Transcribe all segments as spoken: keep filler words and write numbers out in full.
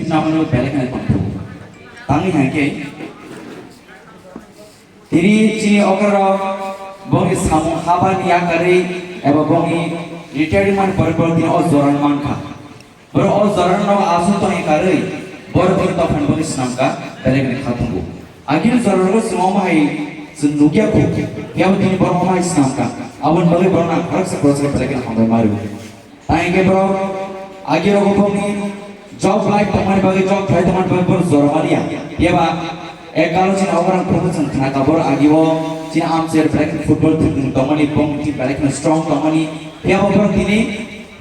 Namano belai kheno tongthok. Tangwi hwnkhe tini chini okrarok bongni samung habani yakarwi eba bongni retirement pore borok tini o jorano mankha. Borok o jorano aswk tongwi karwi borok tini tongphani bongni swnamkha, belai kheno kha tongo. Agini jorano chwng omo hai chwng nukya kho, phiya bo tini borok omo hai swnamkha. Aboni bagwi borokno ang khoroksa khoroksa belai kheno hambai ma rw. Tai hwnkhe borok agi rogo bongni job life tongmani bagwi, job khlai tongmani bagwi borok jora maliya. Phiya ba ek kalo chini oborok phuru chwng khna ka borok agi o chini amchair belai kheno football thwngthwng tongmani, bong team belai kheno strong tongmani. Phiya bo borok tini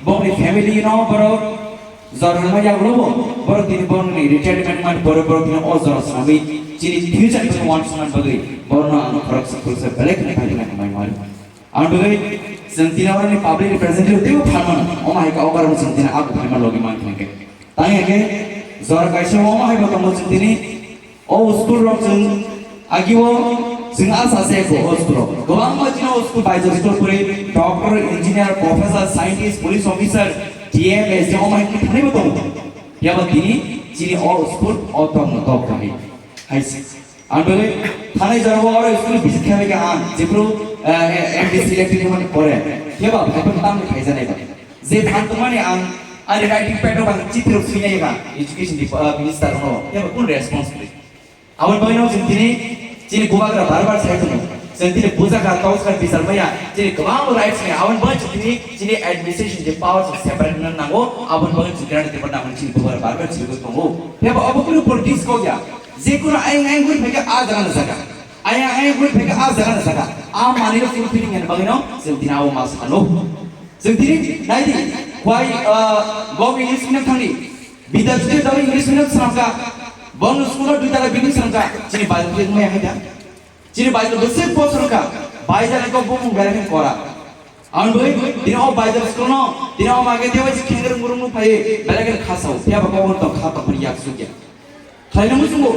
bongni family no borok jora rwma yagulo bo borok tini bongni retirement man borok, borok tini o jora swnamwi chini future ni wansukmani bagwi borokno ang khoroksa khoroksa belai kheno phai kheno hambai ma rw. Ang bagwi chwng tini oroni public representative teibo phan mano. Omo hai khe o karon chwng tini abo phaima logi man khe. Tang hwnkhe jora kaisa omo hai bo tongo chwng tini o school rok chwng agi o chwng asa se ko o school rok. Kwbangma chini o school baijak school puri doctor, engineer, professor, scientist, police officer, T M, S D M omo hai khe thangwi bo tongo. Phiya ba tini chini o school o tongno tok bahai. Hai se. Ang bagwi thanai jorao oro school visit khlai kha ang, jephru, eh, M D C elected wngmani pore. Phiya ba phaiphano tamni khaijaknai ba. Je phan tongmani ang ani writing pad o ang chitro swinai kha education dep-, eh, minister no. Phiya ba kun response kwrwi? Aboni bagwi no chwng tini chini bubagra bar bar sai tongo. Chwng tini bujakha, tongskha, bichar maya, chini kwbangma rights ni. Aboni bagwi chwng tini chini administration je power chwng separate wngna nango, aboni bagwi chwng grant department chini bubagra bar bar chirigwi tongo. Phiya ba obo kunu politics kok ya. Jekunu ayang ayang guri phaikha a jaga na jaga. Ayang ayang guri phaikha a jaga na jaga. A manwino fulfilling yani bagwino chwng tini abo ma sano. Chwng tini naidi, why, uh, gov English medium thangni? Bidya jyoti dalo English medium swnamkha. Bong school o dui tala building swnamkha. Chini Bible khe maya haida. Chini Bible bwswk bo swnamkha. Bible ko bumung berai khe kora. Ang bui, tini o Bible school no, tini o mage dewa ji khengrung murung phai, belai khe khasao. Phiya ba kobor to kha to phani yak sukya. Khlaina muchungo,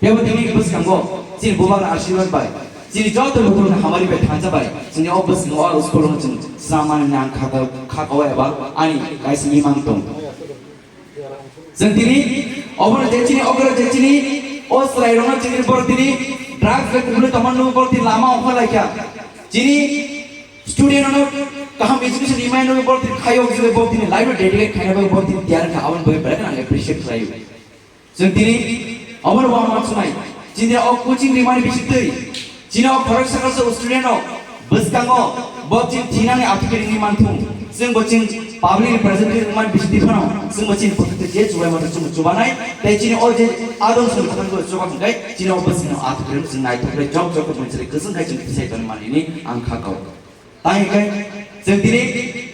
phiya ba tini bwskango, chini bubakni asirwad bai, chini joto lukurokni hamari bai thansa bai, chini o bwskango o school no chwng swnamani nang kha kha kha eba ani kaisa imang tong. Chwng tini obono je chini, okoro je chini, o chwrairokno chini borok tini drugs bai kwbwlwi tongma nukgo, borok tini lama ongkhor laikha. Chini student rokno kaham education rimani nukgo, borok tini khaio, borok tini life no dedicate khaina bagwi borok tini tiyar wngkha, aboni bagwi belai kheno ang appreciate khlaio. Chwng tini obono uansuknai, chini o coaching rimani bisingtwi, chini o khoroksa khoroksa student rok bwskango bo chini thinani athukhe ringwi manthung, chwng bo chini public representative wngmani bisingtwi phano chwng bo chini bwkhakte je chubaima chwng bo chubanai, tei chini o je adon song thangwi chuba hwnkhe chini o bwskango athukhe ringwi chwng naithokle jok jok khe mwnchari kwchwng khai chwng tisai tonmani hwnwi ang kha kao. Tai hwnkhe chwng tini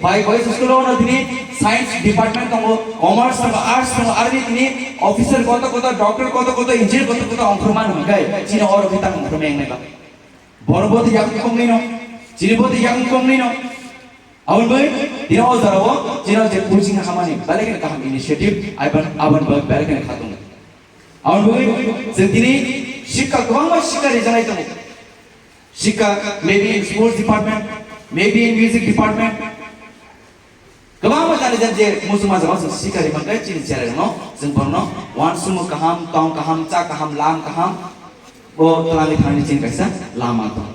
bai boys school o no tini science department tongo, commerce tongo, arts tongo, aroni tini officer koto koto, doctor koto koto, engineer koto koto ongkhormani hwnkhe chini oro khe tamo ongkhormai wngnai ba. Borok bo tei yakung kongni no, chini bo tei yakung kongni no. Aboni bai tini o jora o chini o je coaching hamani belai kheno kaham initiative, aboni, aboni bai belai kheno kha tongo. Aboni bai chwng tini sikha kwbangma sikha rijaknai tongo. Sikha, maybe in sports department, maybe in music department. Kwbangma jani jani je muchungma jagao chwng sikha ri mankha chini cherairokno, chwng borokno uansukmung kaham, tong kaham, cha kaham, lam kaham, bo twlangwi thangni chini kaisa lama tong.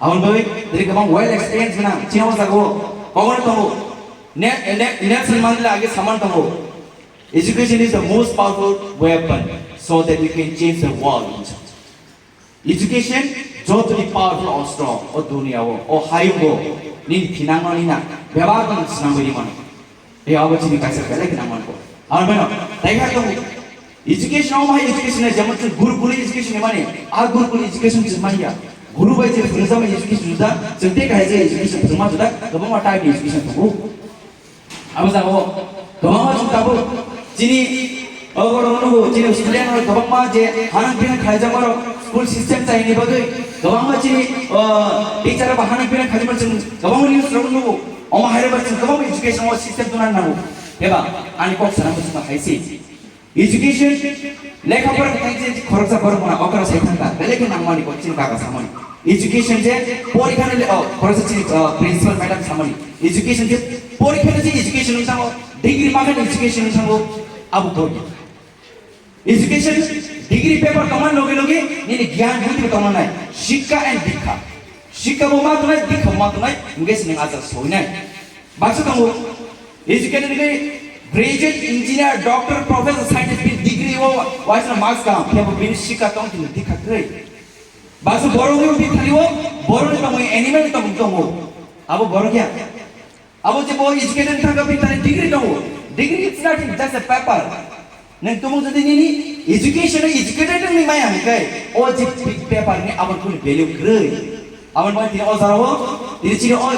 Aboni bagwi tini kwbang well experience gwnang chini o jagao kobor tongo. Ne-, ne-, Nelson Mandela age saman tongo, "Education is the most powerful weapon so that we can change the world." Education jotoni powerful ostro o duniya o, o hayungo nini thinangno nina bebak no swnamwi rimano. E abo chini kaisa belai kheno nangmani ko. Aro beno, tai kha tongo. Education o mahai education nai, jemon chwng Gurukul education mani, a Gurukul education chwng mani ya. Guru bai je phwrwngjakmani education juda, chwng tei kaisa education phwrwngma juda, kwbangma type ni education tongo. Abo jagao kwbangma chwng tabuk chini o borok nugo, chini student rok kwbangma je hanang pinang khlaijak borok school system chaini bagwi kwbangma chini, o, teacher rok hanang pinang khlaijak chwng kwbangma news rok nugo. Omo hai rok chwng kwbangma education o system tuna nango. Eba ani kok sana muchungma hai se. Education, lekha pora khe thangjak khoroksa borok mano okra sai thangkha, belai khe nangmani kok chini kaka samani. Education je porikha ni le-, o, khoroksa chini, o, principal madam samani. Education je porikha ni je education wng thango, degree makha ni education wng thango, abo porikha. Education, degree paper tongmani loge loge nini gyan buddhi bo tongna nai. Shikka and dikha. Shikka bo ma tongnai, dikha bo ma tongnai, hingke se nwng ajak soinai. Baksa tongo, educated ke graduate, engineer, doctor, professor, scientist, bini degree o waisa marks kaham, phiya bo bini shikka tong tini dikha kwrwi. Baksa borok ni bithani o, borok ni tongmung, animal ni tongmung tongo. Abo borok ya. Abo je bo educated thangka bini tani degree tongo. Degree is nothing, just a paper. Nwng tumung jodi nini education, educated nwng ni maya hingkai, o je paper ni abo kuni value kwrwi. Abo bai tini o jora o, tini chini o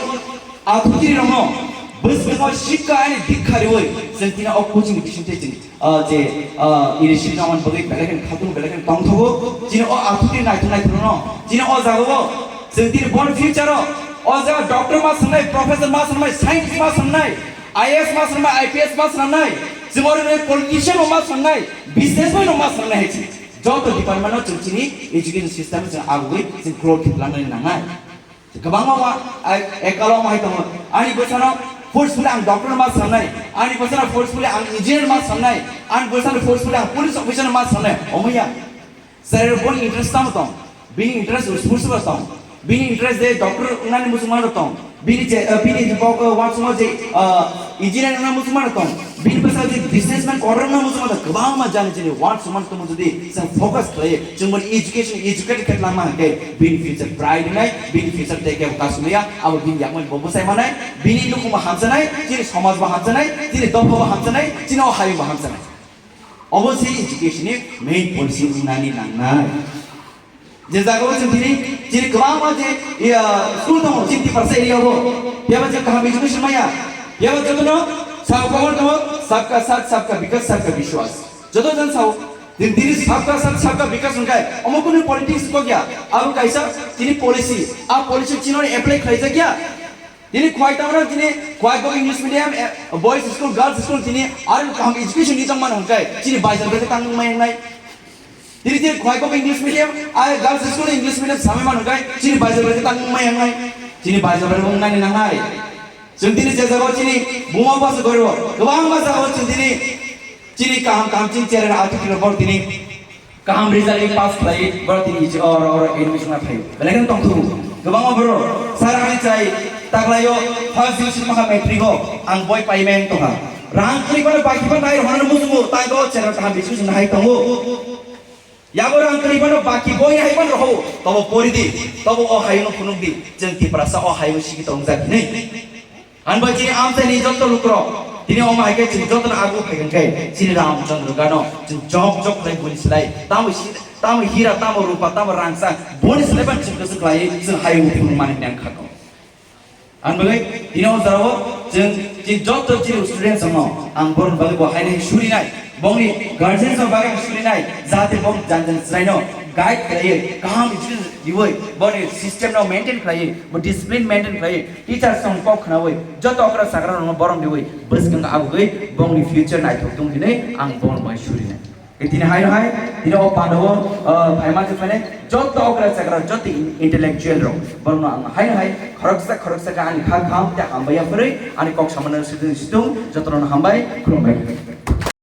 athuti rokno bwskango shikka ani dikha riwi, chwng tini o coaching bising tei chini, ah, je, ah, initiative nangmani bagwi belai kheno khatung, belai kheno tongthogo. Chini o athuti naithok naithok no, chini o jaga o, chwng tini boni future o, o jaga doctor ma swngnai, professor ma swngnai, scientist ma swngnai, I A S ma swngnai, I P S ma swngnai, chwng oro politician ma swngnai, businessman ma swngnai hai chini. Joto department o chwng chini education system chwng agugwi chwng growth khe langnai nangnai. Kwbangma ma, ai, ekalo ma hai tongo. Ani bwsano forcefully ang doctor ma sanai. Ani bwsano forcefully ang engineer ma sanai. Ani bwsano forcefully ang police officer ma sanai. Omoya. Sir, boni interest tamo tong. Bini interest sports ba tong. Bini interest de doctor nani musuma tong. Bini je, eh, bini je kok, eh, wansukma je, eh, engineer wngna muchungmano tong, bini bwskango je businessman kotor wngna muchungmano tong, kwbangma jani chini wansukmano tongmo jodi chwng focus khlaiwi chwng boni education, educated khe lamma hwnkhe bini future bright wngnai, bini future tei kebo kasumya, abo bini yakmani bo bwsai manai, bini nukhungbo hamchanai, chini somajbo hamchanai, chini dophabo hamchanai, chini o hayungbo hamchanai. Obo se education ni main policy wngnani nangnai. Je jagao chwng tini, chini kwbangma je, iya, school tongo, chini Tiprasa area o. Phiyaba je kaham education maya. Phiyaba jotono sao khobor tongo, sabka saath, sabka vikas, sabka vishwas. Joto jan sao, tini, tini sabka saath, sabka vikas hwnkhe, omo kunu politics kok ya. Abo kaisa tini policy, a policy chini apply khlaijak ya. Tini khwai tamrok tini khwai kok English medium, eh, boys school, girls school tini aro kaham education ni tongmani hwnkhe chini baisal bai tang wngmai wngnai. Tini tini khwai kok English medium, ah, girls school English medium samai mano hwnkhe chini baisal bai tang wngmai wngnai. Chini baisal bai wngnani nangnai. Chwng tini je jagao chini buma basa goiro, kwbangma jagao chwng tini chini kaham kaham chini chera athukirok bor tini. Kaham result ni pass khlai, borok tini ichi oro oro admission ma phaio. Belai kheno tongthok. Kwbangma borok, sir ani chai taklaio first division maha matric o, ang boi paimai wng tongkha. Rang kwrwi phano baki phano nai rwhornani muchungo, tai do chera kaham education hai tongo. Yago rang kwrwi phano baki boi hai phano rwhao, tobo pori di, tobo o hayungno phunuk di, chwng Tiprasa o hayung sigi tongjak hinwi. Ani bai chini amchaini joto lukurok, tini omo hai khe chini jotono agu phai hwnkhe, chini Ramchandra gano chwng jok jok khlai boni slai, tamo si-, tamo hira, tamo rupa, tamo rangsa, boni slai ban chwng kwchwk khlai, chwng hayung phunuk mani nang kha kok. Ani bagwi tini o jorao chwng chini joto chini students rokno ang borokni bagwi bo haino hai surinai, bongni guardians rok bagwi ang surinai, jahate bong jang jang chwraino guide khlaiwi, kaham education riwi, boni system no maintain khlaiwi, bo discipline maintain khlaiwi, teachers rok kok khnawi, joto okra chakra rokno borom riwi, bwskango abugwi bongni future naithok tung hinwi ang bongni bagwi surinai. Tini hai hai, tini o pandao, ah, phaima se phane, joto okra chakra, joto in-, intellectual rok, borokno ang hai hai, khoroksa khoroksa khe ani kha kham tei hambai ya phwrwi, ani kok samano situng situng, jotono hambai, khulumbai.